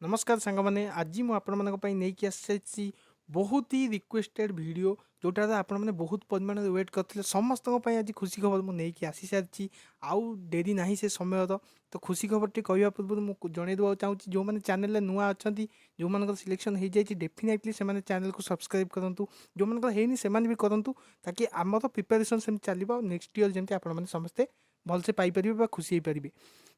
ନମସ୍କାର ସାଙ୍ଗମାନେ, ଆଜି ମୁଁ ଆପଣମାନଙ୍କ ପାଇଁ ନେଇକି ଆସିଛି ବହୁତ ହି ରିକ୍ୱେଷ୍ଟେଡ଼ ଭିଡ଼ିଓ, ଯେଉଁଟାରେ ଆପଣମାନେ ବହୁତ ପରିମାଣରେ ୱେଟ୍ କରିଥିଲେ। ସମସ୍ତଙ୍କ ପାଇଁ ଆଜି ଖୁସି ଖବର ମୁଁ ନେଇକି ଆସିସାରିଛି, ଆଉ ଡେରି ନାହିଁ ସେ ସମୟର। ତ ଖୁସି ଖବରଟି କହିବା ପୂର୍ବରୁ ମୁଁ ଜଣାଇ ଦେବାକୁ ଚାହୁଁଛି, ଯେଉଁମାନେ ଚ୍ୟାନେଲରେ ନୂଆ ଅଛନ୍ତି, ଯେଉଁମାନଙ୍କର ସିଲେକ୍ସନ୍ ହେଇଯାଇଛି, ଡେଫିନେଟଲି ସେମାନେ ଚ୍ୟାନେଲକୁ ସବସ୍କ୍ରାଇବ୍ କରନ୍ତୁ। ଯେଉଁମାନଙ୍କର ହେଇନି, ସେମାନେ ବି କରନ୍ତୁ, ତାକି ଆମର ପ୍ରିପାରେସନ୍ ସେମିତି ଚାଲିବ ଆଉ ନେକ୍ସଟ ଇୟର୍ ଯେମିତି ଆପଣମାନେ ସମସ୍ତେ ଭଲସେ ପାଇପାରିବେ ବା ଖୁସି ହେଇପାରିବେ।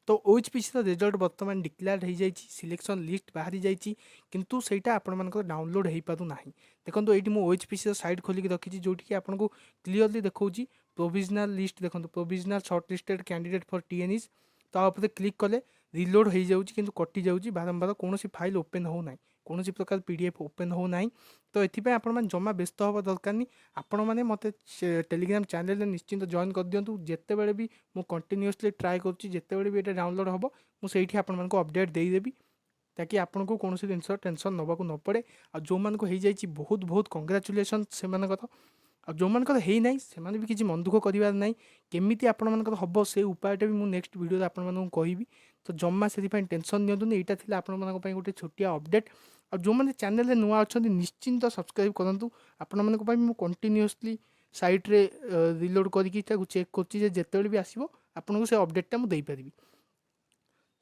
ତ ଓଏଚପିସିର ରେଜଲ୍ଟ ବର୍ତ୍ତମାନ ଡିକ୍ଲେୟାର୍ଡ ହେଇଯାଇଛି, ସିଲେକ୍ସନ୍ ଲିଷ୍ଟ ବାହାରି ଯାଇଛି, କିନ୍ତୁ ସେଇଟା ଆପଣମାନଙ୍କର ଡାଉନଲୋଡ଼ ହେଇପାରୁନାହିଁ। ଦେଖନ୍ତୁ, ଏଇଠି ମୁଁ ଓଏଚପିସିର ସାଇଟ୍ ଖୋଲିକି ରଖିଛି, ଯେଉଁଠିକି ଆପଣଙ୍କୁ କ୍ଲିଅରଲି ଦେଖାଉଛି ପ୍ରୋଭିଜନାଲ୍ ଲିଷ୍ଟ। ଦେଖନ୍ତୁ, "Provisional shortlisted candidate for TNEs"। ତା ଉପରେ କ୍ଲିକ୍ କଲେ ରିଲୋଡ଼ ହେଇଯାଉଛି, କିନ୍ତୁ କଟିଯାଉଛି ବାରମ୍ବାର। କୌଣସି ଫାଇଲ୍ ଓପେନ୍ ହେଉନାହିଁ, କୌଣସି ପ୍ରକାର ପିଡିଏଫ୍ ଓପେନ୍ ହେଉନାହିଁ। ତ ଏଥିପାଇଁ ଆପଣମାନେ ଜମା ବ୍ୟସ୍ତ ହେବା ଦରକାର ନାହିଁ। ଆପଣମାନେ ମୋତେ ଟେଲିଗ୍ରାମ ଚ୍ୟାନେଲରେ ନିଶ୍ଚିନ୍ତ ଜଏନ୍ କରିଦିଅନ୍ତୁ। ଯେତେବେଳେ ବି ମୁଁ କଣ୍ଟିନ୍ୟୁଅସଲି ଟ୍ରାଏ କରୁଛି, ଯେତେବେଳେ ବି ଏଇଟା ଡାଉନଲୋଡ଼ ହେବ, ମୁଁ ସେଇଠି ଆପଣମାନଙ୍କୁ ଅପଡ଼େଟ୍ ଦେଇଦେବି, ତାକି ଆପଣଙ୍କୁ କୌଣସି ଜିନିଷ ଟେନସନ୍ ନେବାକୁ ନ ପଡ଼େ। ଆଉ ଯେଉଁମାନଙ୍କୁ ହେଇଯାଇଛି, ବହୁତ ବହୁତ କଂଗ୍ରାଚୁଲେସନ୍ ସେମାନଙ୍କର। ଆଉ ଯେଉଁମାନଙ୍କର ହେଇନାହିଁ, ସେମାନେ ବି କିଛି ମନ ଦୁଃଖ କରିବାର ନାହିଁ। କେମିତି ଆପଣମାନଙ୍କର ହେବ, ସେ ଉପାୟଟା ବି ମୁଁ ନେକ୍ସଟ ଭିଡ଼ିଓରେ ଆପଣମାନଙ୍କୁ କହିବି। ତ ଜମା ସେଥିପାଇଁ ଟେନସନ୍ ନିଅନ୍ତୁନି। ଏଇଟା ଥିଲା ଆପଣମାନଙ୍କ ପାଇଁ ଗୋଟେ ଛୋଟିଆ ଅପଡ଼େଟ୍। ଆଉ ଯେଉଁମାନେ ଚ୍ୟାନେଲରେ ନୂଆ ଅଛନ୍ତି, ନିଶ୍ଚିନ୍ତ ସବସ୍କ୍ରାଇବ୍ କରନ୍ତୁ। ଆପଣମାନଙ୍କ ପାଇଁ ମୁଁ କଣ୍ଟିନ୍ୟୁଅସଲି ସାଇଟ୍ରେ ରିଲୋଡ଼ କରିକି ତାକୁ ଚେକ୍ କରୁଛି ଯେ ଯେତେବେଳେ ବି ଆସିବ, ଆପଣଙ୍କୁ ସେ ଅପଡ଼େଟ୍ଟା ମୁଁ ଦେଇପାରିବି।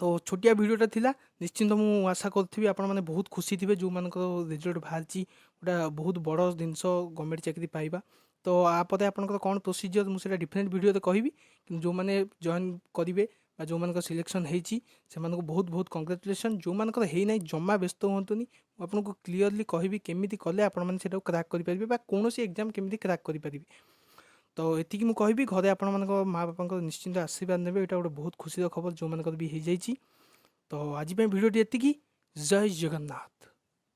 ତ ଛୋଟିଆ ଭିଡ଼ିଓଟା ଥିଲା। ନିଶ୍ଚିନ୍ତ ମୁଁ ଆଶା କରୁଥିବି ଆପଣମାନେ ବହୁତ ଖୁସି ଥିବେ, ଯେଉଁମାନଙ୍କର ରେଜଲ୍ଟ ବାହାରିଛି। ଗୋଟେ ବହୁତ ବଡ଼ ଜିନିଷ ଗଭର୍ଣ୍ଣମେଣ୍ଟ ଚାକିରି ପାଇବା। ତ ଆ ପରେ ଆପଣଙ୍କର କ'ଣ ପ୍ରୋସିଜିଅର୍, ମୁଁ ସେଇଟା ଡିଫରେଣ୍ଟ ଭିଡ଼ିଓରେ କହିବି। କିନ୍ତୁ ଯେଉଁମାନେ ଜଏନ୍ କରିବେ ବା ଯେଉଁମାନଙ୍କର ସିଲେକ୍ସନ୍ ହେଇଛି, ସେମାନଙ୍କୁ ବହୁତ ବହୁତ କଂଗ୍ରାଚୁଲେସନ୍। ଯେଉଁମାନଙ୍କର ହେଇନାହିଁ, ଜମା ବ୍ୟସ୍ତ ହୁଅନ୍ତୁନି। ମୁଁ ଆପଣଙ୍କୁ କ୍ଲିଅରଲି କହିବି କେମିତି କଲେ ଆପଣମାନେ ସେଇଟାକୁ କ୍ରାକ୍ କରିପାରିବେ ବା କୌଣସି ଏକ୍ଜାମ୍ କେମିତି କ୍ରାକ୍ କରିପାରିବେ। ତ ଏତିକି ମୁଁ କହିବି, ଘରେ ଆପଣମାନଙ୍କ ମା ବାପାଙ୍କର ନିଶ୍ଚିନ୍ତ ଆଶୀର୍ବାଦ ନେବେ। ଏଇଟା ଗୋଟେ ବହୁତ ଖୁସିର ଖବର, ଯେଉଁମାନଙ୍କର ବି ହେଇଯାଇଛି। ତ ଆଜି ପାଇଁ ଭିଡ଼ିଓଟି ଏତିକି। ଜୟ ଜଗନ୍ନାଥ।